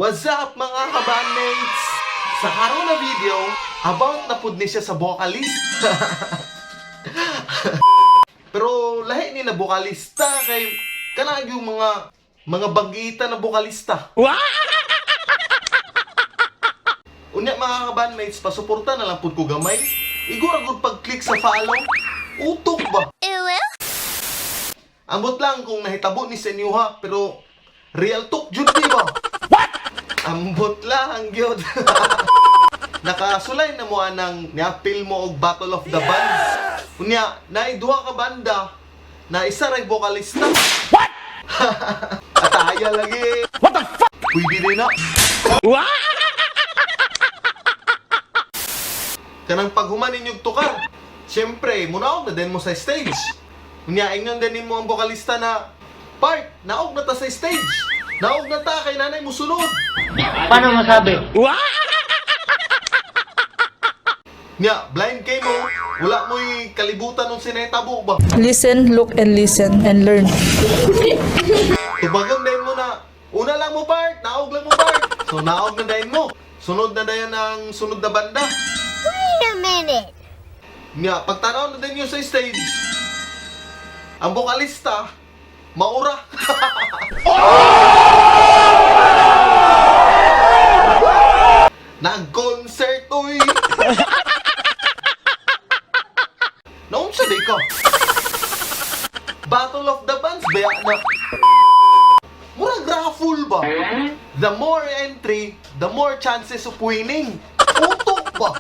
What's up, mga kabandmates? Sa karon na video, about na pud ni siya sa vocalist. Pero lahi ni na vokalista kay kanang yung mga bagita na vokalista. Unya, mga kabandmates, pasuporta na lang pud ko gamay. Igora gud pag-click sa follow. Utok ba? Ambot lang kung nahitabo ni sa inyo ha, pero real talk jud di ba? What? Ambot lang gyud. Nakasulay na mo anang niapil mo og Battle of the Bands. Unya, naay duha ka banda na isa ray vokalista. What? Ataya lagi. What the fuck? Pwede din na. Kanang paghuman ninyong tukar. Siyempre, munaog na din mo sa stage. Unya, ingnon din mo ang vokalista na, "Part, naog na ta sa stage. Naog na ta kay nanay musunod." Paano masabi? Nya, blind kay mo, wala mo'y kalibutan nung sinetabo ba? Listen, look, and listen, and learn. Tubagon din mo na, "Una lang mo, part, naog lang mo, part." So naog na din mo. Sunod na dayon ang sunod na banda. Wait a minute. Nya, pagtanaw na din yun sa stage, ang vokalista, maura. Nag-concert, uy! Naunsa di ka? Battle of the Bands, baya na. Murag raffle ba? The more entry, the more chances of winning. Utok ba?